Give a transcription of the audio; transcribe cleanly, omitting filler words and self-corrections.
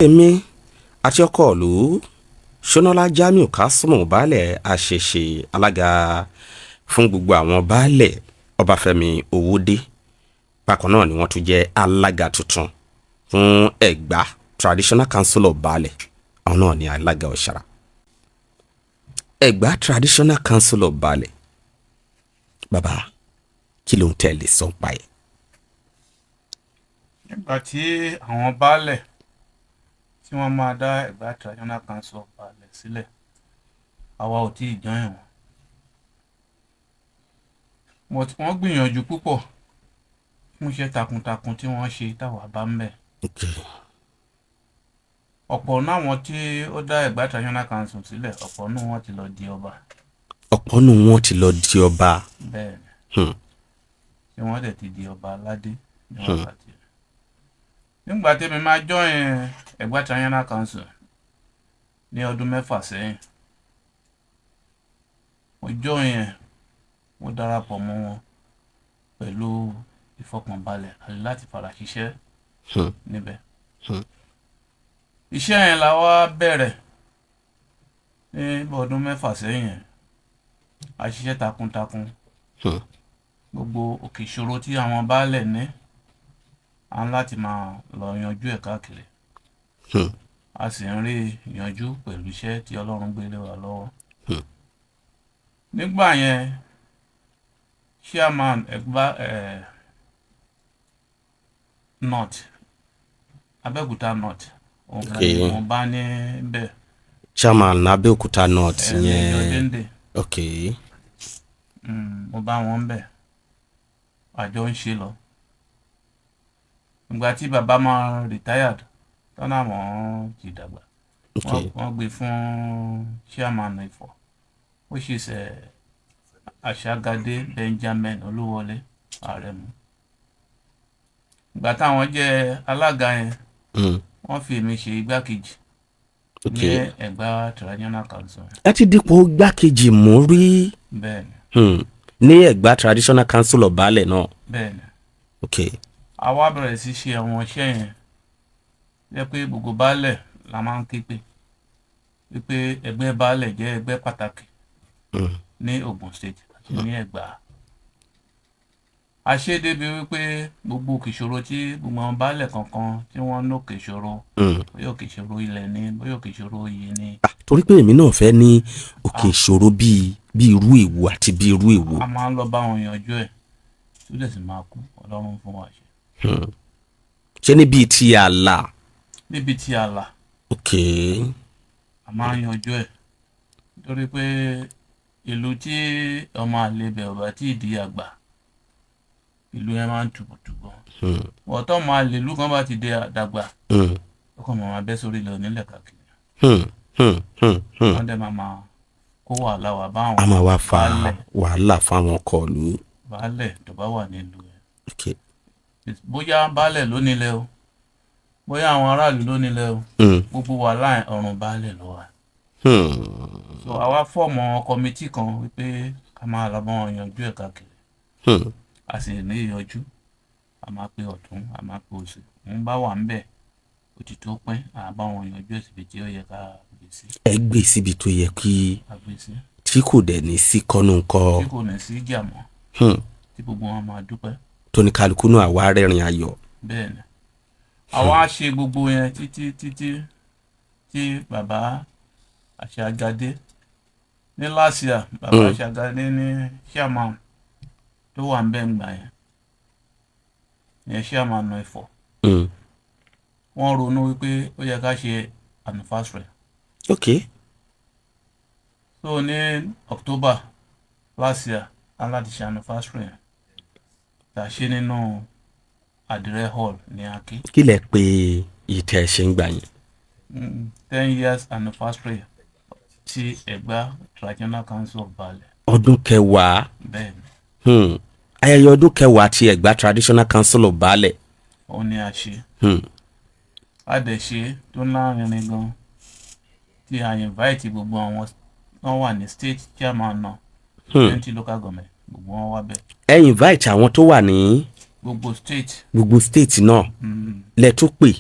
Èmi àti ọkọ ìlú Ṣọ́nọ́lá Jamiu Kásímù, baálẹ̀ àṣẹṣe, alága fún gbogbo àwọn baálẹ̀ Ọbáfẹ́mi Owódé. Bákan náà ni wọ́n tún jẹ́ alága tuntun fún Ẹ̀gbá Traditional Council of Baálẹ̀. Àwọn náà ni alága ọ̀ṣàrà Ẹ̀gbá Traditional Council of Baálẹ̀. Bàbá, kí ló ń tẹ̀lé sọ́npa ẹ̀? Nígbà tí àwọn baálẹ̀ tí wọ́n máa dá Ẹ̀gbá Traditional Council of Baálẹ̀ sílẹ̀, àwa ò tí ì join wọn. But wọ́n gbìyànjú púpọ̀ fún iṣẹ́ takuntakun tí wọ́n ṣe táwa bá ń bẹ̀. Ọ̀pọ̀ náwọn tí ó dá Ẹ̀gbá Traditional Council sílẹ̀, ọ̀pọ̀ nù wọn ti lọ di ọba. Ọ̀pọ̀ nù wọn ti lọ di ọba. Bẹ́ẹ̀ ni, tí wọ́n dẹ̀ ti di ọba aládé ní wákàtí. Nígbà tẹ́mi máa join Ẹ̀gbá Traditional Council ní ọdún 6 sẹ́yìn, mo join ẹ̀, mo darapọ̀ mọ́ wọn pẹ̀lú ìfọkànbalẹ̀ àti láti fara ṣiṣẹ́ níbẹ̀. Iṣẹ́ yẹn la wá bẹ̀rẹ̀ ní ọdún 6 sẹ́yìn yẹn. A ṣiṣẹ́ takuntakun. Gbogbo òkè ìṣòro tí àwọn baálẹ̀ ní, à ń láti máa lọ yanjú ẹ̀ káàkiri. A sì ń rí yanjú pẹ̀lú iṣẹ́ tí Ọlọ́run gbé lé wa lọ́wọ́. Nígbà yẹn, chairman Ẹ̀gbá North, Abẹ́òkúta North, òun ni mo bá níbẹ̀. Chairman Abẹ́òkúta North Major yẹn. Dende. Mo bá wọn bẹ̀, àjọ ń ṣe lọ. Ìgbà tí bàbá máa retired tọ́nà, àwọn ti dàgbà, wọ́n gbé fún chairman Ifọ̀, which is Àṣàgàdé Benjamin Olúwọlé Àrẹ̀mú. Ìgbà táwọn jẹ́ alága yẹn, wọ́n fi èmi ṣe igbákejì ní Ẹ̀gbá Traditional Council. Ẹ ti dípò igbákejì mú rí? Bẹ́ẹ̀ ni. Ní Ẹ̀gbá Traditional Council of Baálẹ̀ náà? Bẹ́ẹ̀ ni. A wá bẹ̀rẹ̀ sí ṣe àwọn iṣẹ́ yẹn, jẹ́ pé gbogbo baálẹ̀ la máa ń ké pè wípé ẹgbẹ́ baálẹ̀ jẹ́ ẹgbẹ́ pàtàkì ní Ogun State àti ní Ẹ̀gbá. A ṣe débi wípé gbogbo òkè ìṣòro tí gbogbo àwọn baálẹ̀ kankan tí wọ́n ní òkè ìṣòro, bóyá òkè ìṣòro ilẹ̀ ni, bóyá òkè ìṣòro oyè ni. Ah, torí pé èmi náà fẹ́ ní òkè ìṣòro bíi irú èwo àti bíi irú èwo? A máa ń lọ bá wọn yanjú ẹ̀, tó dẹ̀ sì máa kú. Ọlọ́run fún wa ṣe. Ṣé níbi tí ààlà? Níbi tí ààlà. A máa ń yanjú ẹ̀ nítorí pé ìlú tí ọmọ àlè bẹ̀ ò bá tí ì di àgbà, ìlú yẹn máa ń tùbùtùbọ̀. Ọ̀tọ̀ ọmọ àlè ìlú kan bá ti di àdàgbà, ó kàn máa bẹ́ sórí ilẹ̀ onílẹ̀ káàkiri. Wọ́n dẹ̀ máa kó wàhálà wà bá A àwọn máa wá fa baálẹ̀. wàhálà fáwọn ọkọ̀ ìlú. Baálẹ̀ tó bá wà nílùú ẹ̀, bóyá baálẹ̀ ló nílẹ̀ o, bóyá àwọn aráàlú ló nílẹ̀ o, gbogbo wàhálà yẹn, ọrùn baálẹ̀ ló wà. So àwa form committee kan wípé ká máa lọ bá wọn yanjú ẹ̀ káàkiri. A sì ní ìyanjú. A máa pe ọ̀tún, a máa pe òsì, òun bá wà ń bẹ̀, ó ti tó pín, à bá wọn yanjú ẹ̀ síbi tí ó yẹ ká gbé sí. Ẹ gbé síbi tó yẹ kí Ká gbé sí. tí kò dẹ̀ ní sí kọ́nù kọ́. Tí kò ní sí ìjà mọ́, tí gbogbo wọn máa dúpẹ́. Tóníkàlùkù náà wá rẹ́rìn ayọ̀. Bẹ́ẹ̀ ni. Àwa ṣe gbogbo yẹn títí títí tí bàbá Àṣàgàdé ní last year, bàbá Àṣàgàdé ní chairman tó wà ń bẹ̀ ń gbà yẹn yẹn, chairman Ifọ̀, wọ́n ronú wípé ó yẹ ká ṣe anniversary. So ní October last year, a láti ṣe anniversary yẹn, tá a ṣe nínú Àdìrẹ Hall ní Aké. Kí lẹ pé ìtẹ̀ ṣe ń gbà yẹn? 10 years anniversary ti Ẹ̀gbá Traditional Council of Baálẹ̀. Ọdún 10. Bẹ́ẹ̀ ni. Ayẹyẹ ọdún 10 ti Ẹ̀gbá Traditional Council of Baálẹ̀. Òun ni a ṣe. A dẹ̀ ṣe tó lárinrin gan, tí a invite gbogbo àwọn tó wà ní state chairman náà, 20 local government, gbogbo wọn wá bẹ́ẹ̀. Ẹ invite àwọn tó wà ní gbogbo state. Gbogbo state náà lẹ tún pè.